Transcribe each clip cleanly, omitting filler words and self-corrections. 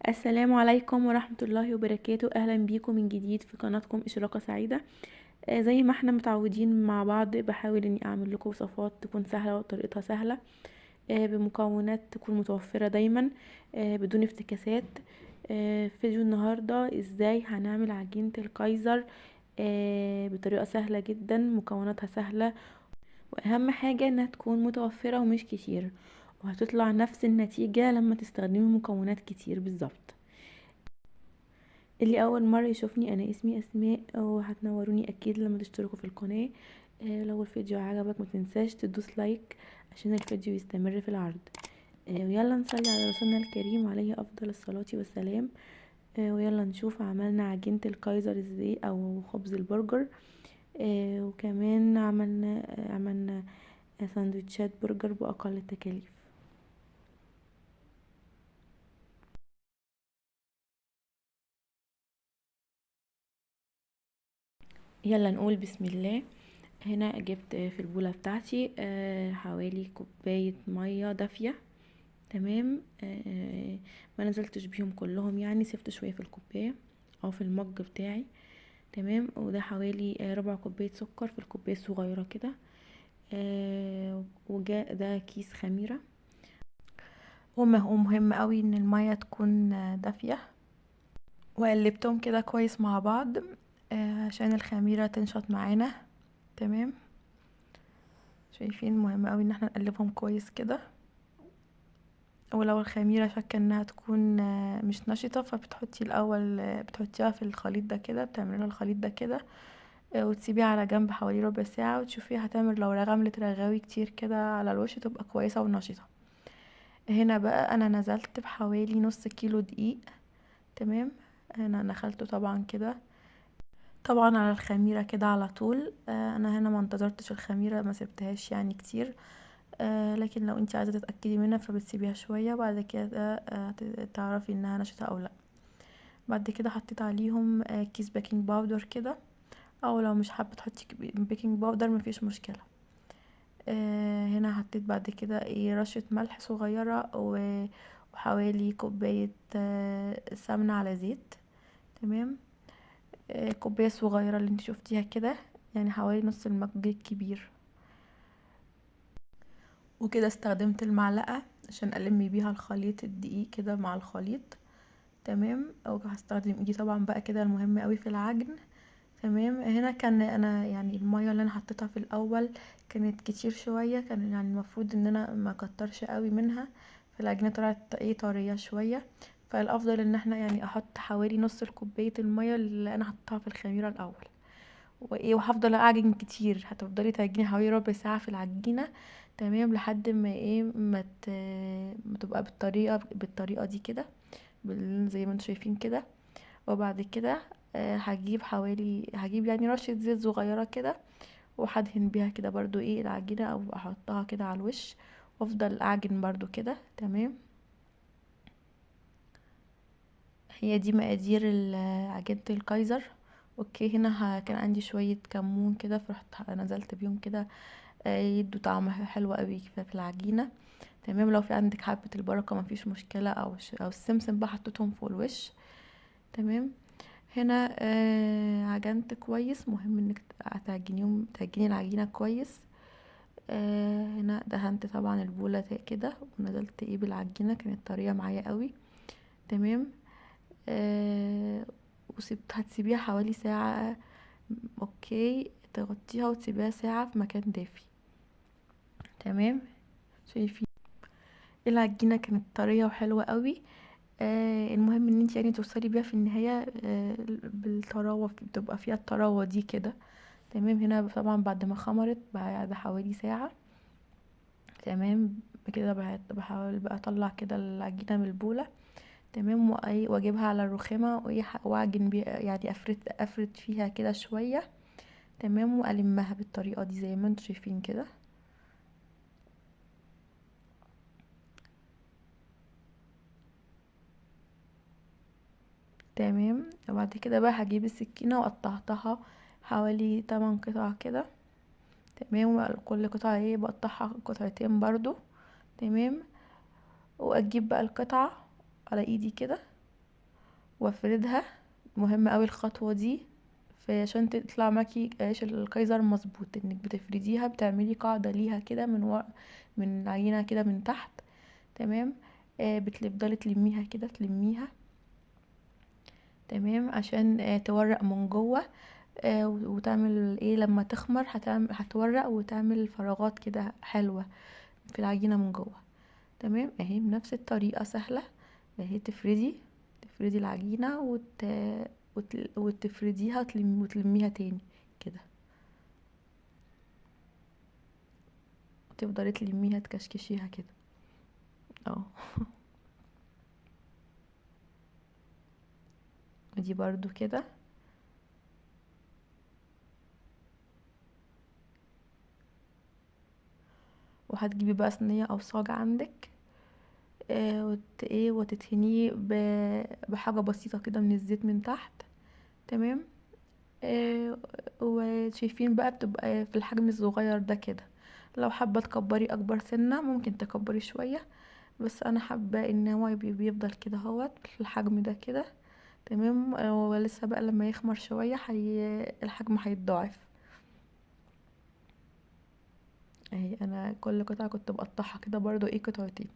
السلام عليكم ورحمة الله وبركاته. أهلا بيكم من جديد في قناتكم إشراقة سعيدة. زي ما احنا متعودين مع بعض، بحاول اني اعمل لكم وصفات تكون سهلة وطريقتها سهلة، بمكونات تكون متوفرة دايما، بدون افتكاسات. فيديو النهاردة ازاي هنعمل عجينة الكايزر، بطريقة سهلة جدا، مكوناتها سهلة، واهم حاجة انها تكون متوفرة ومش كتير، وهتطلع نفس النتيجة لما تستخدمي مكونات كتير بالظبط. اللي اول مرة يشوفني، انا اسمي اسماء، وهتنوروني اكيد لما تشتركوا في القناة. لو الفيديو عجبك ما تنساش تدوس لايك عشان الفيديو يستمر في العرض. ويلا نصلي على رسولنا الكريم عليه افضل الصلاة والسلام. ويلا نشوف عملنا عجينة الكايزر ازاي او خبز البرجر. وكمان عملنا سندوتشات برجر باقل التكاليف. يلا نقول بسم الله. هنا جبت في البولة بتاعتي حوالي كوباية مية دافية، تمام. ما نزلتش بيهم كلهم، سبت شوية في الكوباية او في المج بتاعي، تمام. وده حوالي ربع كوباية سكر في الكوباية الصغيرة كده. وجاء ده كيس خميرة. وما هو مهم قوي ان المية تكون دافية. وقلبتهم كده كويس مع بعض، عشان الخميرة تنشط معانا، تمام. شايفين مهم قوي ان احنا نقلبهم كويس كده. ولو الخميرة شاكة انها تكون مش نشطة، فبتحطي الاول، بتحطيها في الخليط ده كده، بتعملي لها الخليط ده كده، وتسيبيها على جنب حوالي ربع ساعة، وتشوفيها هتعمل لو عملت رغاوي كتير كده على الوش تبقى كويسة ونشطة. هنا بقى انا نزلت بحوالي نص كيلو دقيق، تمام. انا نخلته طبعا كده، طبعا على الخميرة كده على طول. انا هنا ما انتظرتش الخميرة، ما سبتهاش كتير، لكن لو انت عايزة تتأكدي منها فبتسيبيها شوية، وبعد كده، تعرفي انها نشطة او لا. بعد كده حطيت عليهم، كيس baking powder كده، او لو مش حابة تحطي baking powder مفيش مشكلة. هنا حطيت بعد كده رشة ملح صغيرة وحوالي كوباية، سمنة على زيت، تمام. كوباية صغيرة اللي انت شفتيها كده، حوالي نص المج الكبير. وكده استخدمت المعلقة عشان ألم بيها الخليط الدقيق كده مع الخليط، تمام. او هستخدم ايدي طبعا بقى كده، المهم قوي في العجن، تمام. هنا كان انا المية اللي انا حطيتها في الاول كانت كتير شوية، كان المفروض ان انا ما اكترش قوي منها، فالعجينة طلعت طرية شوية. فالافضل ان احنا احط حوالي نص الكوباية المية اللي انا حطيتها في الخميرة الاول. وهفضل اعجن كتير، هتفضلي تعجني حوالي ربع ساعة في العجينة، تمام، لحد ما ما تبقى بالطريقة دي كده، زي ما انتم شايفين كده. وبعد كده، هجيب حوالي، هجيب يعني رشة زيت صغيرة كده، وهدهن بيها كده برضو العجينة، او احطها كده على الوش، وافضل اعجن برضو كده، تمام. هي دي مقادير عجينة الكايزر. هنا كان عندي شوية كمون كده، فرحت نزلت بيهم كده، يدوا طعم حلو قوي في العجينة، تمام. لو في عندك حبة البركة مفيش مشكلة، او السمسم بقى حطيتهم فوق الوش، تمام. هنا، عجنت كويس، مهم انك تعجني العجينة كويس. هنا دهنت طبعا البولة كده، ونزلت بالعجينة، كانت طرية معايا قوي، تمام. هتسيبيها حوالي ساعة، تغطيها وتسيبيها ساعة في مكان دافي، تمام. شايفين العجينة كانت طرية وحلوة قوي. المهم ان انت توصلي بيها في النهاية، بالطراوة، بتبقى فيها الطراوة دي كده، تمام. هنا طبعا بعد ما خمرت بعد حوالي ساعة، تمام كده، بحاول بقى اطلع كده العجينة من البولة، تمام. واجيبها على الرخامة واعجن بيها، يعني افرد فيها كده شوية، تمام، والمها بالطريقة دي زي ما انتم شايفين كده. تمام. وبعد كده بقى هجيب السكينة وقطعتها حوالي 8 قطع كده، تمام. وكل قطعة بقطعها قطعتين برضو، تمام. واجيب بقى القطعة على ايدي كده، وافردها. مهم قوي الخطوة دي عشان تطلع معاكي عيش الكايزر مظبوط، انك بتفرديها، بتعملي قاعدة ليها كده من العجينة كده من تحت. تمام. بتفضلي تلميها كده، تلميها. تمام، عشان تورق من جوه، وتعمل ايه لما تخمر، هتورق وتعمل فراغات كده حلوة في العجينة من جوه. تمام، اهي بنفس الطريقة سهلة اهي. تفردي العجينة وتفرديها وتلميها تاني كده، وتفضلي تلميها تكشكشيها كده اهو. ودي برضو كده. وهتجيبي بقى صينية او صاج عندك، وتدهنيه بحاجة بسيطة كده من الزيت من تحت. تمام. وشايفين بقى بتبقى في الحجم الصغير ده كده. لو حابة تكبري اكبر سنة ممكن تكبري شوية، بس انا حابة ان هو بيفضل كده اهوت في الحجم ده كده. تمام. ولسه بقى لما يخمر شوية الحجم هيتضاعف. اهي انا كل قطعة كنت بقطعها كده برضو قطعتين.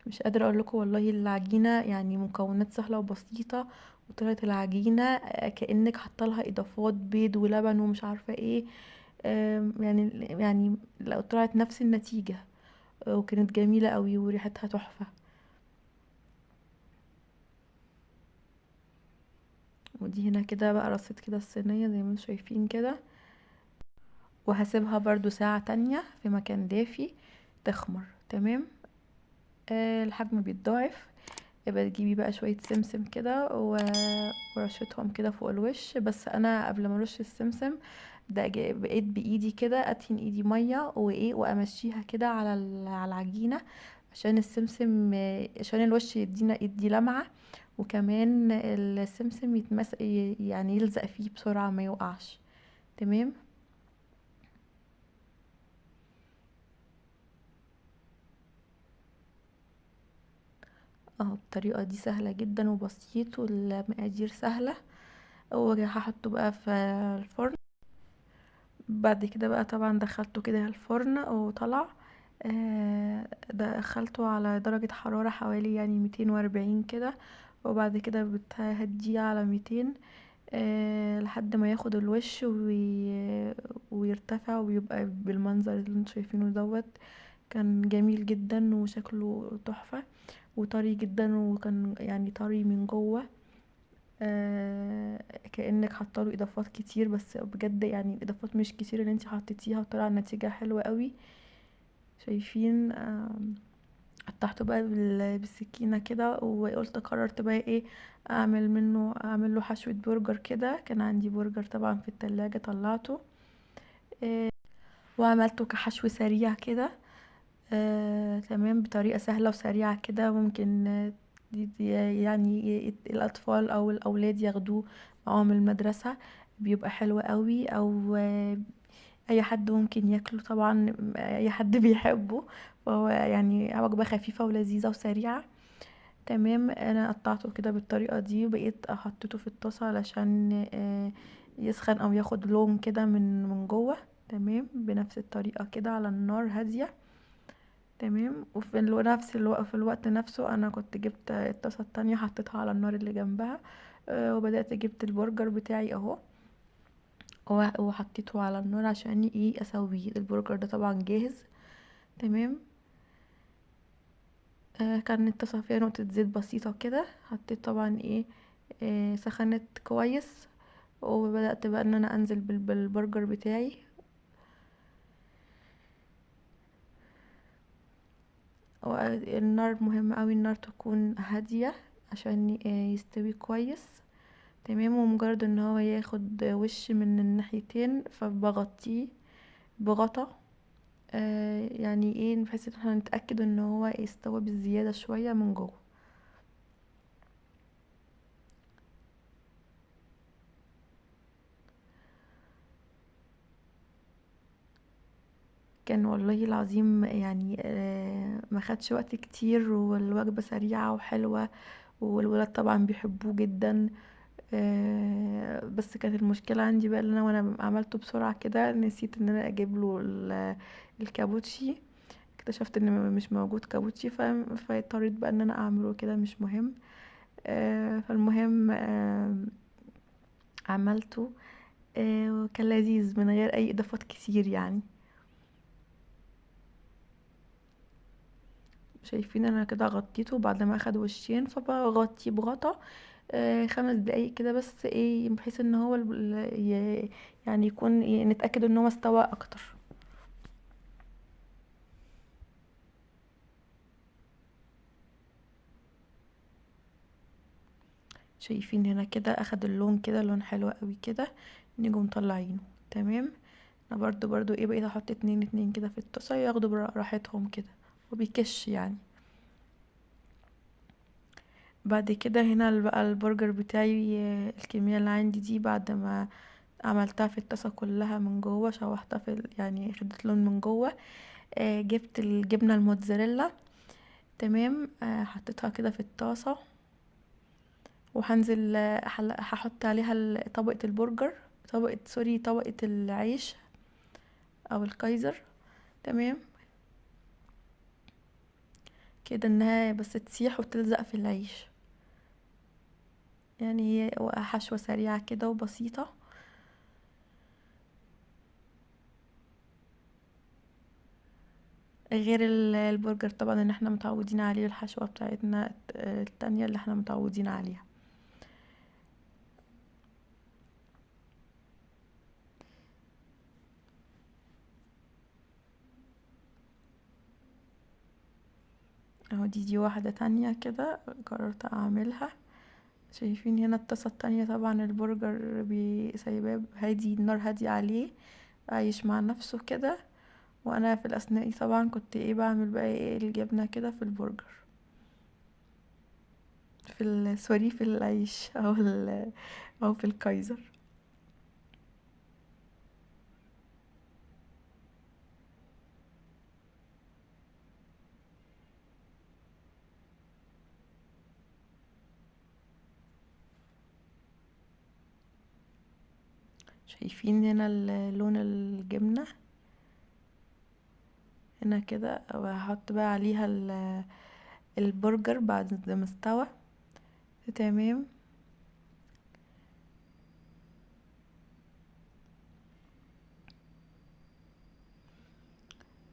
مش قادرة اقول لكم والله العجينة مكونات سهلة وبسيطة، وطلعت العجينة كأنك حاطة لها اضافات بيض ولبن ومش عارفة ايه، لو طلعت نفس النتيجة، وكانت جميلة قوي وريحتها تحفة. ودي هنا كده بقى رصيت كده الصينية زي ما انتم شايفين كده، وهسيبها برضو ساعة تانية في مكان دافي تخمر. تمام. الحجم بيتضاعف. يبقى تجيبي بقى شوية سمسم كده ورشتهم كده فوق الوش. بس انا قبل ما ارش السمسم ده بقيت بايدي كده ادهن ايدي مية وامشيها كده على العجينة، عشان السمسم، عشان الوش يدي لمعة، وكمان السمسم يلزق فيه بسرعة ما يوقعش. تمام. اهو بالطريقة دي سهلة جدا وبسيط، والمقادير سهلة. وهحطه بقى في الفرن. بعد كده بقى طبعا دخلته كده الفرن وطلع، دخلته على درجة حرارة حوالي 240 كده، وبعد كده بتهديه على 200، لحد ما ياخد الوش ويرتفع ويبقى بالمنظر اللي انتوا شايفينه دوت. كان جميل جدا وشكله تحفة وطري جدا، وكان طري من جوه، كأنك حاطه له اضافات كتير، بس بجد الاضافات مش كتير اللي انت حطيتيها، وطلع النتيجة حلوة قوي. شايفين؟ قطعته بقى بالسكينة كده، وقلت قررت بقى ايه اعمل له حشوة برجر كده. كان عندي برجر طبعا في التلاجة، طلعته، وعملته كحشو سريع كده. تمام، بطريقة سهلة وسريعة كده، ممكن الأطفال أو الأولاد ياخدوه معاهم المدرسة، بيبقى حلو قوي، أو أي حد ممكن ياكله، طبعا أي حد بيحبه، فهو وجبة خفيفة ولذيذة وسريعة. تمام. أنا قطعته كده بالطريقة دي، وبقيت حطيته في الطاسة علشان يسخن أو ياخد لون كده من جوه. تمام، بنفس الطريقة كده على النار هادية. تمام. وفي نفس الوقت، في الوقت نفسه انا كنت جبت الطاسه التانية حطيتها على النار اللي جنبها، وبدات جبت البرجر بتاعي اهو، وحطيته على النار عشان اسويه. البرجر ده طبعا جاهز. تمام. كان الطاسه فيها نقطة زيت بسيطة كده، حطيت طبعا سخنت كويس، وبدات بقى ان انا انزل بالبرجر بتاعي. النار مهم قوي، النار تكون هادية عشان يستوي كويس. تمام. ومجرد ان هو ياخد وش من الناحيتين فبغطيه بغطا، بحيث ان احنا نتأكد ان هو يستوى بالزيادة شوية من جوه. كان والله العظيم يعني ما خدش وقت كتير، والوجبة سريعة وحلوة، والولاد طبعا بيحبوه جدا. بس كانت المشكلة عندي بقى ان انا وانا عملته بسرعة كده نسيت ان انا اجيب له الكابوتشي. اكتشفت ان مش موجود كابوتشي، فاضطريت بقى ان انا اعمله كده، مش مهم. فالمهم عملته، وكان لذيذ من غير اي اضافات كتير يعني. شايفين انا كده غطيته بعد ما اخد وشين، فبغطيه بغطا 5 دقايق كده بس، بحيث ان هو يعني يكون نتأكد ان هو استوى اكتر. شايفين هنا كده اخد اللون كده، لون حلو قوي كده، نيجي مطلعينه. تمام. انا برضو بقيت احط 2 2 كده في الطاسه، ياخدوا راحتهم كده وبيكش يعني. بعد كده هنا بقى البرجر بتاعي، الكمية اللي عندي دي بعد ما عملتها في الطاسة كلها من جوه، شوحتها في يعني خدت لون من جوه. جبت الجبنة الموتزاريلا. تمام. حطيتها كده في الطاسة، وهنزل، هحط عليها طبقة البرجر، طبقة، سوري، طبقة العيش او الكايزر. تمام كده، انها بس تسيح وتلزق في العيش، يعني هي حشوة سريعة كده وبسيطة. غير البرجر طبعا اللي احنا متعودين عليه، الحشوة بتاعتنا التانية اللي احنا متعودين عليها. اهو دي واحدة تانية كده قررت اعملها. شايفين هنا الطاسة التانية طبعا البرجر سايباه هادي، النار هادية عليه، عايش مع نفسه كده. وانا في الاثناء دي طبعا كنت بعمل بقى الجبنة كده في البرجر، في سوري، في العيش او في الكايزر. شايفين هنا لون الجبنة هنا كده، وهحط بقى عليها البرجر بعد ما استوى. تمام.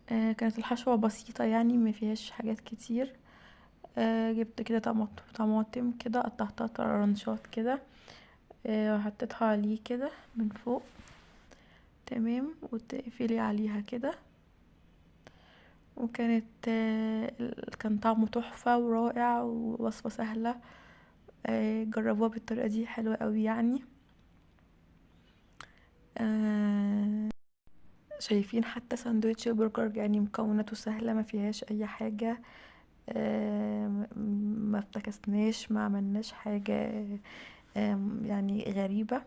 كانت الحشوة بسيطة يعني، ما فيهاش حاجات كتير. جبت كده طماطم كده، قطعتها طرنشات كده، وحطيتها عليه كده من فوق. تمام. وتقفلي عليها كده، كان طعمه تحفة ورائع، ووصفة سهلة. جربوها بالطريقة دي، حلوة قوي يعني. شايفين حتى ساندويتش برجر يعني مكوناته سهلة، ما فيهاش اي حاجة، ما افتكسناش، ما عملناش حاجة، غريبة.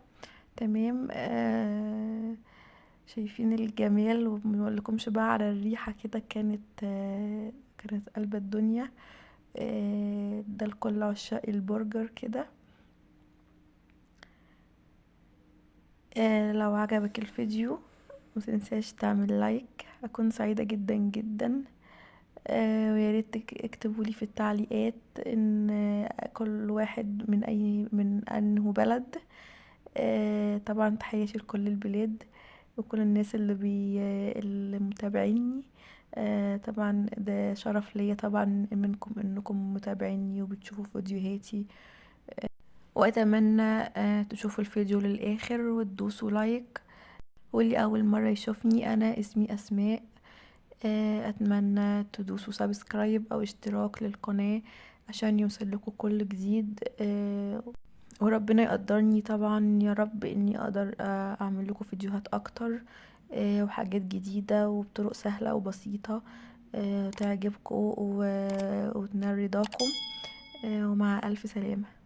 تمام. شايفين الجمال، وما اقولكمش بقى على الريحة كده، كانت قلب الدنيا. ده لكل عشاق البرجر كده. لو عجبك الفيديو ما تنساش تعمل لايك، اكون سعيدة جدا جدا. ويا ريت اكتبوا لي في التعليقات ان كل واحد من انه بلد. طبعا تحياتي لكل البلاد وكل الناس اللي متابعيني. طبعا ده شرف ليا طبعا منكم انكم متابعيني وبتشوفوا فيديوهاتي. واتمنى تشوفوا الفيديو للاخر وتدوسوا لايك. واللي اول مره يشوفني، انا اسمي اسماء. اتمنى تدوسوا سبسكرايب او اشتراك للقناه عشان يوصل لكم كل جديد. وربنا يقدرني طبعا يا رب اني اقدر اعمل لكم فيديوهات اكتر، وحاجات جديده وبطرق سهله وبسيطه، تعجبكم وتنال رضاكم. ومع الف سلامه.